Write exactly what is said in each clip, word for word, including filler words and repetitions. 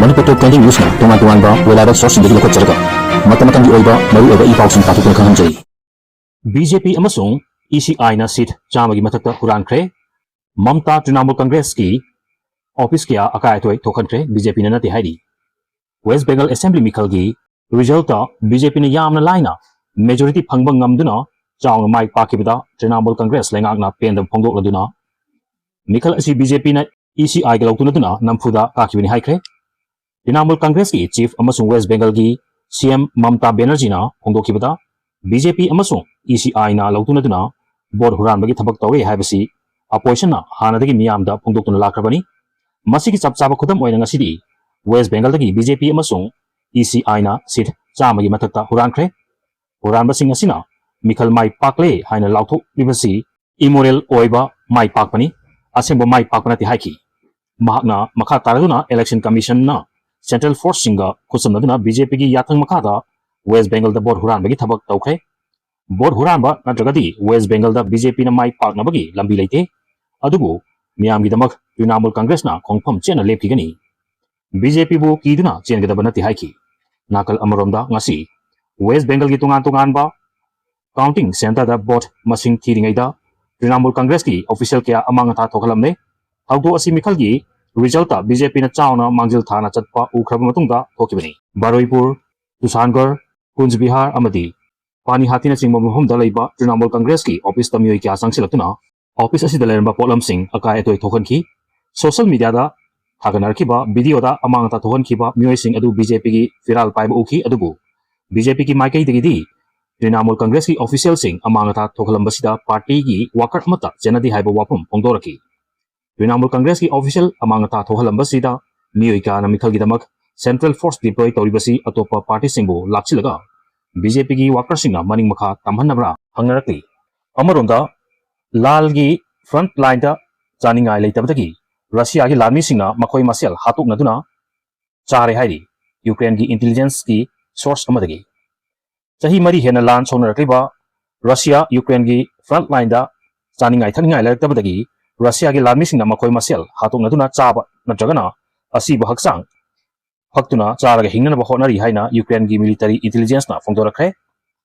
ꯃꯅꯤꯄꯨꯔ ꯇꯣꯞ twenty ꯅ꯭ꯌꯨꯁꯅ ꯇꯣꯉꯥꯟ ꯇꯣꯉꯥꯟꯕ web ꯁꯣꯔꯁꯁꯤꯡꯗꯒꯤ ꯂꯧꯈꯠꯆꯔꯒ ꯃꯇꯝ ꯃꯇꯝꯒꯤ ꯑꯣꯏꯕ ꯃꯔꯨꯑꯣꯏꯕ ꯏ ꯄꯥꯎꯁꯤꯡ ꯄꯥꯊꯣꯛꯇꯨꯅ ꯈꯪꯍꯟꯖꯔꯤ꯫ ꯕꯤ ꯖꯦ ꯄꯤ ꯑꯃꯁꯨꯡ ꯏ ꯁꯤ ꯑꯥꯏꯅ ꯁꯤꯠ ꯆꯥꯝꯃꯒꯤ ꯃꯊꯛꯇ ꯍꯨꯔꯥꯟꯈ꯭ꯔꯦ꯫ ꯃꯝꯇꯥ ꯇ꯭ꯔꯤꯅꯥꯃꯨꯜ ꯀꯪꯒ꯭ꯔꯦꯁꯀꯤ ꯑꯣꯐꯤꯁ ꯀꯌꯥ ꯑꯀꯥꯏ ꯑꯊꯣꯏ ꯊꯣꯛꯍꯟꯈ꯭ꯔꯦ, ꯕꯤ ꯖꯦ ꯄꯤꯅ ꯅꯠꯇꯦ ꯍꯥꯏꯔꯤ꯫ ꯋꯦꯁ ꯕꯦꯡꯒꯜ ꯑꯦꯁꯦꯝꯕ꯭ꯂꯤ ꯃꯤꯈꯜꯒꯤ ꯔꯤꯖꯜꯇ ꯕꯤ ꯖꯦ ꯄꯤꯅ ꯌꯥꯝꯅ ꯂꯥꯏꯅ ꯃꯦꯖꯣꯔꯤꯇꯤ ꯐꯪꯕ ꯉꯝꯗꯨꯅ ꯆꯥꯎꯅ ꯃꯥꯏ ꯄꯥꯛꯈꯤꯕꯗ ꯇ꯭ꯔꯤꯅꯥꯃꯨꯜ ꯀꯪꯒ꯭ꯔꯦꯁ ꯂꯩꯉꯥꯛꯅ ꯄꯦꯟꯗꯕ ꯐꯣꯡꯗꯣꯛꯂꯗꯨꯅ ꯃꯤꯈꯜ ꯑꯁꯤ ꯕꯤ ꯖꯦ ꯄꯤꯅ ꯏ ꯁꯤ ꯑꯥꯏꯒ ꯂꯧꯊꯣꯛꯅꯗꯨꯅ ꯅꯝꯐꯨꯗ ꯀꯥꯈꯤꯕꯅꯤ ꯍꯥꯏꯈ꯭ꯔꯦ꯫ ꯇ꯭ꯔꯤꯅꯥꯃꯨꯜ ꯀꯪꯒ꯭ꯔꯦꯁꯀꯤ ꯆꯤꯐ ꯑꯃꯁꯨꯡ ꯋꯦꯁ ꯕꯦꯡꯒꯜꯒꯤ ꯁꯤ ꯑꯦꯝ ꯃꯝꯇꯥ ꯕꯦꯅꯔꯖꯤꯅ ꯐꯣꯡꯗꯣꯛꯈꯤꯕꯗ, ꯕꯤ ꯖꯦ ꯄꯤ ꯑꯃꯁꯨꯡ ꯏ ꯁꯤ ꯑꯥꯏꯅ ꯂꯧꯊꯣꯛꯅꯗꯨꯅ ꯚꯣꯠ ꯍꯨꯔꯥꯟꯕꯒꯤ ꯊꯕꯛ ꯇꯧꯔꯦ ꯍꯥꯏꯕꯁꯤ ꯑꯣꯄꯣꯖꯤꯁꯟꯅ ꯍꯥꯟꯅꯗꯒꯤ ꯃꯤꯌꯥꯝꯗ ꯐꯣꯡꯗꯣꯛꯇꯨꯅ ꯂꯥꯛꯈ꯭ꯔꯕꯅꯤ꯫ ꯃꯁꯤꯒꯤ ꯆꯞ ꯆꯥꯕ ꯈꯨꯗꯝ ꯑꯣꯏꯅ ꯉꯁꯤꯗꯤ ꯋꯦꯁ ꯕꯦꯡꯒꯜꯗꯒꯤ ꯕꯤ ꯖꯦ ꯄꯤ ꯑꯃꯁꯨꯡ ꯏ ꯁꯤ ꯑꯥꯏꯅ ꯁꯤꯠ ꯆꯥꯝꯃꯒꯤ ꯃꯊꯛꯇ ꯍꯨꯔꯥꯟꯈ꯭ꯔꯦ꯫ ꯍꯨꯔꯥꯟꯕꯁꯤꯡ ꯑꯁꯤꯅ ꯃꯤꯈꯜ ꯃꯥꯏ ꯄꯥꯛꯂꯦ ꯍꯥꯏꯅ ꯂꯥꯎꯊꯣꯛꯂꯤꯕꯁꯤ ꯏꯃꯣꯔꯦꯜ ꯑꯣꯏꯕ ꯃꯥꯏ ꯄꯥꯛꯄꯅꯤ, ꯑꯁꯦꯡꯕ ꯃꯥꯏ ꯄꯥꯛꯄ ꯅꯠꯇꯦ ꯍꯥꯏꯈꯤ꯫ ꯃꯍꯥꯛꯅ ꯃꯈꯥ ꯇꯥꯔꯗꯨꯅ ꯏꯂꯦꯛꯁꯟ ꯀꯃꯤꯁꯟꯅ ꯁꯦꯟꯇ꯭ꯔꯦꯜ ꯐꯣꯔꯁꯁꯤꯡꯒ ꯈꯨꯠꯁꯝꯅꯗꯨꯅ ꯕꯤ ꯖꯦ ꯄꯤꯒꯤ ꯌꯥꯊꯪ ꯃꯈꯥꯗ ꯋꯦꯁ ꯕꯦꯡꯒꯜꯗ ꯚꯣꯠ ꯍꯨꯔꯥꯟꯕꯒꯤ ꯊꯕꯛ ꯇꯧꯈ꯭ꯔꯦ꯫ ꯚꯣꯠ ꯍꯨꯔꯥꯟꯕ ꯅꯠꯇ꯭ꯔꯒꯗꯤ ꯋꯦꯁ ꯕꯦꯡꯒꯜꯗ ꯕꯤ ꯖꯦ ꯄꯤꯅ ꯃꯥꯏ ꯄꯥꯛꯅꯕꯒꯤ ꯂꯝꯕꯤ ꯂꯩꯇꯦ꯫ ꯑꯗꯨꯕꯨ ꯃꯤꯌꯥꯝꯒꯤꯗꯃꯛ ꯇ꯭ꯔꯤꯅꯥꯃꯨꯜ ꯀꯪꯒ꯭ꯔꯦꯁꯅ ꯈꯣꯡꯐꯝ ꯆꯦꯠꯅ ꯂꯦꯞꯈꯤꯒꯅꯤ꯫ ꯕꯤ ꯖꯦ ꯄꯤꯕꯨ ꯀꯤꯗꯨꯅ ꯆꯦꯟꯒꯗꯕ ꯅꯠꯇꯦ ꯍꯥꯏꯈꯤ꯫ ꯅꯥꯀꯜ ꯑꯃꯔꯣꯝꯗ ꯉꯁꯤ ꯋꯦꯁ ꯕꯦꯡꯒꯜꯒꯤ ꯇꯣꯉꯥꯟ ꯇꯣꯉꯥꯟꯕ ꯀꯥꯎꯟꯇꯤꯡ ꯁꯦꯟꯇꯔꯗ ꯚꯣꯠ ꯃꯁꯤꯡ ꯊꯤꯔꯤꯉꯩꯗ ꯇ꯭ꯔꯤꯅꯥꯃꯨꯜ ꯀꯪꯒ꯭ꯔꯦꯁꯀꯤ ꯑꯣꯐꯤꯁꯤꯌꯦꯜ ꯀꯌꯥ ꯑꯃꯥꯡ ꯑꯇꯥ ꯊꯣꯛꯍꯜꯂꯝꯂꯦ꯫ ꯊꯧꯗꯣꯛ ꯑꯁꯤ ꯃꯤꯈꯜꯒꯤ ꯔꯤꯖꯜꯇ ꯕꯤ ꯖꯦ ꯄꯤꯅ ꯆꯥꯎꯅ ꯃꯥꯡꯖꯤꯜ ꯊꯥꯅ ꯆꯠꯄ ꯎꯈ꯭ꯔꯕ ꯃꯇꯨꯡꯗ ꯊꯣꯛꯈꯤꯕꯅꯤ꯫ ꯕꯔꯣꯏꯄꯨꯔ, ꯇꯨꯁꯥꯟꯒꯔ, ꯀꯨꯟꯖ ꯕꯤꯍꯥꯔ ꯑꯃꯗꯤ ꯄꯥꯅꯤꯍꯥꯇꯤꯅꯆꯤꯡꯕ ꯃꯐꯝꯗ ꯂꯩꯕ ꯇ꯭ꯔꯤꯅꯥꯃꯨꯜ ꯀꯪꯒ꯭ꯔꯦꯁꯀꯤ ꯑꯣꯐꯤꯁꯇ ꯃꯤꯑꯣꯏ ꯀꯌꯥ ꯆꯪꯁꯤꯜꯂꯛꯇꯨꯅ ꯑꯣꯐꯤꯁ ꯑꯁꯤꯗ ꯂꯩꯔꯝꯕ ꯄꯣꯠꯂꯝꯁꯤꯡ ꯑꯀꯥꯏ ꯑꯇꯣꯏ ꯊꯣꯛꯍꯟꯈꯤ꯫ ꯁꯣꯁꯤꯌꯦꯜ ꯃꯤꯗꯤꯌꯥꯗ ꯊꯥꯒꯠꯅꯔꯛꯈꯤꯕ ꯚꯤꯗꯤꯑꯣꯗ ꯑꯃꯥꯡ ꯑꯇꯥ ꯊꯣꯛꯍꯟꯈꯤꯕ ꯃꯤꯑꯣꯏꯁꯤꯡ ꯑꯗꯨ ꯕꯤ ꯖꯦ ꯄꯤꯒꯤ ꯐꯤꯔꯥꯜ ꯄꯥꯏꯕ ꯎꯈꯤ, ꯑꯗꯨꯕꯨ ꯕꯤ ꯖꯦ ꯄꯤꯒꯤ ꯃꯥꯏꯀꯩꯗꯒꯤꯗꯤ ꯇ꯭ꯔꯤꯅꯥꯃꯨꯜ ꯀꯪꯒ꯭ꯔꯦꯁꯀꯤ ꯑꯣꯐꯤꯁꯤꯌꯦꯜꯁꯤꯡ ꯑꯃꯥꯡ ꯑꯇꯥ ꯊꯣꯛꯍꯜꯂꯝꯕꯁꯤꯗ ꯄꯥꯔꯇꯤꯒꯤ ꯋꯥꯀꯔ ꯑꯃꯠꯇ ꯆꯦꯟꯅꯗꯦ ꯍꯥꯏꯕ ꯋꯥꯐꯝ ꯐꯣꯡꯗꯣꯔꯛꯈꯤ꯫ ꯇ꯭ꯔꯤꯅꯥꯃꯨꯜ ꯀꯪꯒ꯭ꯔꯦꯁꯀꯤ ꯑꯣꯐꯤꯁꯤꯌꯦꯜ ꯑꯃꯥꯡ ꯑꯇꯥ ꯊꯣꯛꯍꯜꯂꯝꯕꯁꯤꯗ ꯃꯤꯑꯣꯏ ꯀꯌꯥꯅ ꯃꯤꯈꯜꯒꯤꯗꯃꯛ ꯁꯦꯟꯇ꯭ꯔꯦꯜ ꯐꯣꯔꯁ ꯗꯤꯄ꯭ꯂꯣꯏ ꯇꯧꯔꯤꯕꯁꯤ ꯑꯇꯣꯞꯄ ꯄꯥꯔꯇꯤꯁꯤꯡꯕꯨ ꯂꯥꯛꯁꯤꯜꯂꯒ ꯕꯤ ꯖꯦ ꯄꯤꯒꯤ ꯋꯥꯀꯔꯁꯤꯡꯅ ꯃꯅꯤꯡ ꯃꯈꯥ ꯇꯝꯍꯟꯅꯕ꯭ꯔꯥ ꯍꯪꯅꯔꯛꯂꯤ꯫ ꯑꯃꯔꯣꯝꯗ ꯂꯥꯜꯒꯤ ꯐ꯭ꯔꯟꯠ ꯂꯥꯏꯟꯗ ꯆꯥꯅꯤꯡꯉꯥꯏ ꯂꯩꯇꯕꯗꯒꯤ ꯔꯁꯤꯌꯥꯒꯤ ꯂꯥꯟꯃꯤꯁꯤꯡꯅ ꯃꯈꯣꯏ ꯃꯁꯦꯜ ꯍꯥꯠꯇꯣꯛꯅꯗꯨꯅ ꯆꯥꯔꯦ ꯍꯥꯏꯔꯤ ꯌꯨꯀ꯭ꯔꯦꯟꯒꯤ ꯏꯟꯇꯦꯂꯤꯖꯦꯟꯁꯀꯤ ꯁꯣꯔꯁ ꯑꯃꯗꯒꯤ꯫ ꯆꯍꯤ ꯃꯔꯤ ꯍꯦꯟꯅ ꯂꯥꯟ ꯁꯣꯛꯅꯔꯛꯂꯤꯕ ꯔꯁꯤꯌꯥ ꯌꯨꯀ꯭ꯔꯦꯟꯒꯤ ꯐ꯭ꯔꯟꯠ ꯂꯥꯏꯟꯗ ꯆꯥꯅꯤꯡꯉꯥꯏ ꯊꯛꯅꯤꯡꯉꯥꯏ ꯂꯩꯔꯛꯇꯕꯗꯒꯤ ꯔꯁꯤꯌꯥꯒꯤ ꯂꯥꯟꯃꯤꯁꯤꯡꯅ ꯃꯈꯣꯏ ꯃꯁꯦꯜ ꯍꯥꯠꯇꯣꯛꯅꯗꯨꯅ ꯆꯥꯕ ꯅꯠꯇ꯭ꯔꯒꯅ ꯑꯁꯤꯕ ꯍꯛꯆꯥꯡ ꯐꯛꯇꯨꯅ ꯆꯥꯔꯒ ꯍꯤꯡꯅꯅꯕ ꯍꯣꯠꯅꯔꯤ ꯍꯥꯏꯅ ꯌꯨꯀ꯭ꯔꯦꯟꯒꯤ military intelligence ꯅ ꯐꯣꯡꯗꯣꯔꯛꯈ꯭ꯔꯦ꯫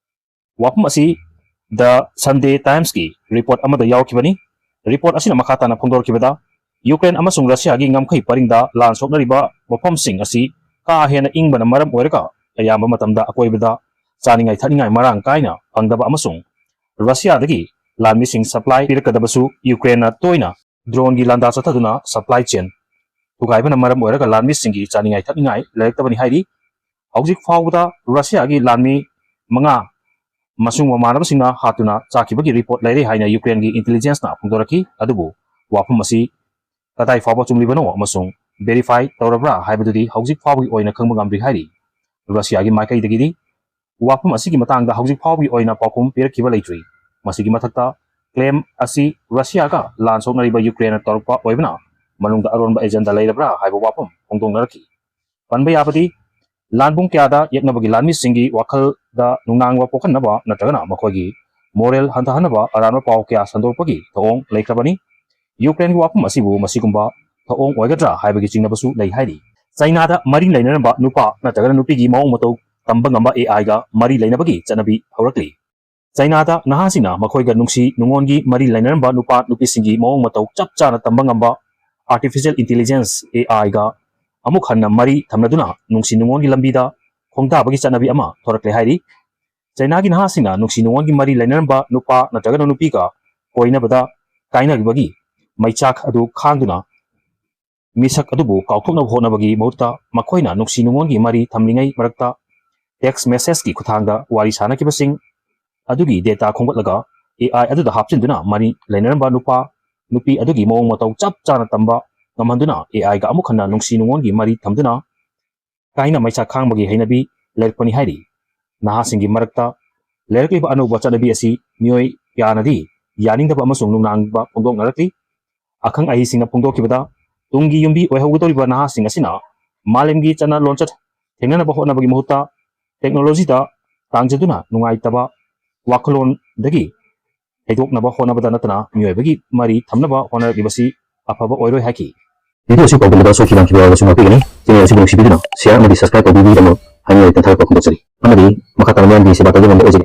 ꯋꯥꯐꯝ ꯑꯁꯤ The Sunday Times ꯀꯤ report ꯑꯃꯗ ꯌꯥꯎꯈꯤꯕꯅꯤ꯫ Report ꯑꯁꯤꯅ ꯃꯈꯥ ꯇꯥꯅ ꯐꯣꯡꯗꯣꯔꯛꯈꯤꯕꯗ, ꯌꯨꯀ꯭ꯔꯦꯟ ꯑꯃꯁꯨꯡ ꯔꯁꯤꯌꯥꯒꯤ ꯉꯝꯈꯩ ꯄꯔꯤꯡꯗ ꯂꯥꯟ ꯁꯣꯛꯅꯔꯤꯕ ꯃꯐꯝꯁꯤꯡ ꯑꯁꯤ ꯀꯥ ꯍꯦꯟꯅ ꯏꯪꯕꯅ ꯃꯔꯝ ꯑꯣꯏꯔꯒ ꯑꯌꯥꯝꯕ ꯃꯇꯝꯗ ꯑꯀꯣꯏꯕꯗ ꯆꯥꯅꯤꯡꯉꯥꯏ ꯊꯛꯅꯤꯡꯉꯥꯏ ꯃꯔꯥꯡ ꯀꯥꯏꯅ ꯐꯪꯗꯕ ꯑꯃꯁꯨꯡ ꯔꯁꯤꯌꯥꯗꯒꯤ ꯂꯥꯟꯃꯤꯁꯤꯡ supply ꯄꯤꯔꯛꯀꯗꯕꯁꯨ ꯌꯨꯀ꯭ꯔꯦꯟꯅ ꯇꯣꯏꯅ drone ꯒꯤ ꯂꯥꯟꯗꯥ ꯆꯠꯊꯗꯨꯅ supply chain ꯊꯨꯒꯥꯏꯕꯅ ꯃꯔꯝ ꯑꯣꯏꯔꯒ ꯂꯥꯟꯃꯤꯁꯤꯡꯒꯤ ꯆꯥꯅꯤꯡꯉꯥꯏ ꯊꯛꯅꯤꯡꯉꯥꯏ ꯂꯩꯔꯛꯇꯕꯅꯤ ꯍꯥꯏꯔꯤ꯫ ꯍꯧꯖꯤꯛ ꯐꯥꯎꯕꯗ ꯔꯁꯤꯌꯥꯒꯤ ꯂꯥꯟꯃꯤ ꯃꯉꯥ ꯑꯃꯁꯨꯡ ꯃꯃꯥꯟꯅꯕꯁꯤꯡꯅ ꯍꯥꯠꯇꯨꯅ ꯆꯥꯈꯤꯕꯒꯤ report ꯂꯩꯔꯦ ꯍꯥꯏꯅ ꯌꯨꯀ꯭ꯔꯦꯟꯒꯤ intelligence ꯅ ꯐꯣꯡꯗꯣꯔꯛꯈꯤ꯫ ꯑꯗꯨꯕꯨ ꯋꯥꯐꯝ ꯑꯁꯤ ꯀꯗꯥꯏ ꯐꯥꯎꯕ ꯆꯨꯝꯂꯤꯕꯅꯣ ꯑꯃꯁꯨꯡ verify ꯇꯧꯔꯕ꯭ꯔꯥ ꯍꯥꯏꯕꯗꯨꯗꯤ ꯍꯧꯖꯤꯛ ꯐꯥꯎꯕꯒꯤ ꯑꯣꯏꯅ ꯈꯪꯕ ꯉꯝꯗ꯭ꯔꯤ ꯍꯥꯏꯔꯤ꯫ ꯔꯁꯤꯌꯥꯒꯤ ꯃꯥꯏꯀꯩꯗꯒꯤꯗꯤ ꯋꯥꯐꯝ ꯑꯁꯤꯒꯤ ꯃꯇꯥꯡꯗ ꯍꯧꯖꯤꯛ ꯐꯥꯎꯕꯒꯤ ꯑꯣꯏꯅ ꯄꯥꯎꯈꯨꯝ ꯄꯤꯔꯛꯈꯤꯕ ꯂꯩꯇ꯭ꯔꯤ꯫ ꯃꯁꯤꯒꯤ ꯃꯊꯛꯇ claim ꯑꯁꯤ ꯔꯁꯤꯌꯥꯒ ꯂꯥꯟ ꯁꯣꯛꯅꯔꯤꯕ ꯌꯨꯀ꯭ꯔꯦꯟꯅ ꯇꯧꯔꯛꯄ ꯑꯣꯏꯕꯅ ꯃꯅꯨꯡꯗ ꯑꯔꯣꯟꯕ agenda ꯂꯩꯔꯕ꯭ꯔꯥ ꯍꯥꯏꯕ ꯋꯥꯐꯝ ꯐꯣꯡꯗꯣꯛꯅꯔꯛꯈꯤ꯫ ꯄꯟꯕ ꯌꯥꯕꯗꯤ, ꯂꯥꯟꯕꯨꯡ ꯀꯌꯥꯗ ꯌꯦꯛꯅꯕꯒꯤ ꯂꯥꯟꯃꯤꯁꯤꯡꯒꯤ ꯋꯥꯈꯜꯗ ꯅꯨꯡꯅꯥꯡꯕ ꯄꯣꯛꯍꯟꯅꯕ ꯅꯠꯇ꯭ꯔꯒꯅ ꯃꯈꯣꯏꯒꯤ moral ꯍꯟꯊꯍꯟꯅꯕ ꯑꯔꯥꯟꯕ ꯄꯥꯎ ꯀꯌꯥ ꯁꯟꯗꯣꯔꯛꯄꯒꯤ ꯊꯧꯑꯣꯡ ꯂꯩꯈ꯭ꯔꯕꯅꯤ꯫ ꯌꯨꯀ꯭ꯔꯦꯟꯒꯤ ꯋꯥꯐꯝ ꯑꯁꯤꯕꯨ ꯃꯁꯤꯒꯨꯝꯕ ꯊꯧꯑꯣꯡ ꯑꯣꯏꯒꯗ꯭ꯔꯥ ꯍꯥꯏꯕꯒꯤ ꯆꯤꯡꯅꯕꯁꯨ ꯂꯩ ꯍꯥꯏꯔꯤ꯫ ꯆꯥꯏꯅꯥꯗ ꯃꯔꯤ ꯂꯩꯅꯔꯝꯕ ꯅꯨꯄꯥ ꯅꯠꯇ꯭ꯔꯒꯅ ꯅꯨꯄꯤꯒꯤ ꯃꯑꯣꯡ ꯃꯇꯧ ꯇꯝꯕ ꯉꯝꯕ A I ꯒ ꯃꯔꯤ ꯂꯩꯅꯕꯒꯤ ꯆꯠꯅꯕꯤ ꯍꯧꯔꯛꯂꯤ꯫ ꯆꯥꯏꯅꯥꯗ ꯅꯍꯥꯁꯤꯡꯅ ꯃꯈꯣꯏꯒ ꯅꯨꯡꯁꯤ ꯅꯨꯡꯉꯣꯟꯒꯤ ꯃꯔꯤ ꯂꯩꯅꯔꯝꯕ ꯅꯨꯄꯥ ꯅꯨꯄꯤꯁꯤꯡꯒꯤ ꯃꯑꯣꯡ ꯃꯇꯧ ꯆꯞ ꯆꯥꯅ ꯇꯝꯕ ꯉꯝꯕ artificial intelligence, A I ꯒ ꯑꯃꯨꯛ ꯍꯟꯅ ꯃꯔꯤ ꯊꯝꯅꯗꯨꯅ ꯅꯨꯡꯁꯤ ꯅꯨꯡꯉꯣꯟꯒꯤ ꯂꯝꯕꯤꯗ ꯈꯣꯡꯗꯥꯕꯒꯤ ꯆꯠꯅꯕꯤ ꯑꯃ ꯊꯣꯔꯛꯂꯦ ꯍꯥꯏꯔꯤ꯫ ꯆꯥꯏꯅꯥꯒꯤ ꯅꯍꯥꯁꯤꯡꯅ ꯅꯨꯡꯁꯤ ꯅꯨꯡꯉꯣꯟꯒꯤ ꯃꯔꯤ ꯂꯩꯅꯔꯝꯕ ꯅꯨꯄꯥ ꯅꯠꯇ꯭ꯔꯒꯅ ꯅꯨꯄꯤꯒ ꯀꯣꯏꯅꯕꯗ ꯀꯥꯏꯅꯈꯤꯕꯒꯤ ꯃꯩꯆꯥꯛ ꯑꯗꯨ ꯈꯥꯡꯗꯨꯅ ꯃꯤꯁꯛ ꯑꯗꯨꯕꯨ ꯀꯥꯎꯊꯣꯛꯅꯕ ꯍꯣꯠꯅꯕꯒꯤ ꯃꯍꯨꯠꯇ, ꯃꯈꯣꯏꯅ ꯅꯨꯡꯁꯤ ꯅꯨꯡꯉꯣꯟꯒꯤ ꯃꯔꯤ ꯊꯝꯂꯤꯉꯩ ꯃꯔꯛꯇ text message ꯀꯤ ꯈꯨꯠꯊꯥꯡꯗ ꯋꯥꯔꯤ ꯁꯥꯅꯈꯤꯕꯁꯤꯡ ꯑꯗꯨꯒꯤ data ꯈꯣꯝꯒꯠꯂꯒ A I ꯑꯗꯨꯗ ꯍꯥꯞꯆꯤꯟꯗꯨꯅ ꯃꯔꯤ ꯂꯩꯅꯔꯝꯕ ꯅꯨꯄꯥ ꯅꯨꯄꯤ ꯑꯗꯨꯒꯤ ꯃꯑꯣꯡ ꯃꯇꯧ ꯆꯞ ꯆꯥꯅ ꯇꯝꯕ ꯉꯝꯍꯟꯗꯨꯅ A I ꯒ ꯑꯃꯨꯛ ꯍꯟꯅ ꯅꯨꯡꯁꯤ ꯅꯨꯡꯉꯣꯟꯒꯤ ꯃꯔꯤ ꯊꯝꯗꯨꯅ ꯀꯥꯏꯅ ꯃꯩꯆꯥꯛ ꯈꯥꯡꯕꯒꯤ ꯍꯩꯅꯕꯤ ꯂꯩꯔꯛꯄꯅꯤ ꯍꯥꯏꯔꯤ꯫ ꯅꯍꯥꯁꯤꯡꯒꯤ ꯃꯔꯛꯇ ꯂꯩꯔꯛꯂꯤꯕ ꯑꯅꯧꯕ ꯆꯠꯅꯕꯤ ꯑꯁꯤ ꯃꯤꯑꯣꯏ ꯀꯌꯥꯅꯗꯤ ꯌꯥꯅꯤꯡꯗꯕ ꯑꯃꯁꯨꯡ ꯅꯨꯡꯅꯥꯡꯕ ꯐꯣꯡꯗꯣꯛꯅꯔꯛꯂꯤ꯫ ꯑꯈꯪ ꯑꯍꯩꯁꯤꯡꯅ ꯐꯣꯡꯗꯣꯛꯈꯤꯕꯗ, ꯇꯨꯡꯒꯤ ꯌꯨꯝꯕꯤ ꯑꯣꯏꯍꯧꯒꯗꯧꯔꯤꯕ ꯅꯍꯥꯁꯤꯡ ꯑꯁꯤꯅ ꯃꯥꯂꯦꯝꯒꯤ ꯆꯠꯅ ꯂꯣꯟꯆꯠ ꯊꯦꯡꯅꯅꯕ ꯍꯣꯠꯅꯕꯒꯤ ꯃꯍꯨꯠꯇ technology ꯗ ꯇꯥꯡꯖꯗꯨꯅ ꯅꯨꯡꯉꯥꯏꯇꯕ ꯋꯥꯈꯜꯂꯣꯟꯗꯒꯤ ꯊꯩꯗꯣꯛꯅꯕ ꯍꯣꯠꯅꯕꯗ ꯅꯠꯇꯅ ꯃꯤꯑꯣꯏꯕꯒꯤ ꯃꯔꯤ ꯊꯝꯅꯕ ꯍꯣꯠꯅꯔꯛꯂꯤꯕꯁꯤ ꯑꯐꯕ ꯑꯣꯏꯔꯣꯏ ꯍꯥꯏꯈꯤ꯫ Video ꯑꯁꯤ ꯄꯥꯎꯗꯝꯗ ꯁꯣꯏꯈꯤꯕ ꯂꯥꯟꯈꯤꯕ ꯌꯥꯎꯔꯕꯁꯨ ꯉꯥꯛꯄꯤꯒꯅꯤ꯫ Channel ꯑꯁꯤꯕꯨ ꯅꯨꯡꯁꯤꯕꯤꯗꯨꯅ share ꯑꯃꯗꯤ subscribe ꯇꯧꯕꯤꯕꯒꯤꯗꯃꯛ ꯍꯥꯏꯅ ꯇꯦꯟꯊꯔꯛꯄ ꯐꯣꯡꯗꯣꯛꯆꯔꯤ꯫ ꯑꯃꯗꯤ ꯃꯈꯥ ꯇꯥꯅ ꯃꯤꯌꯥꯝꯒꯤ ꯁꯦꯕꯥ ꯇꯧꯖꯕ ꯉꯝꯕ ꯑꯣꯏꯖꯒꯦ꯫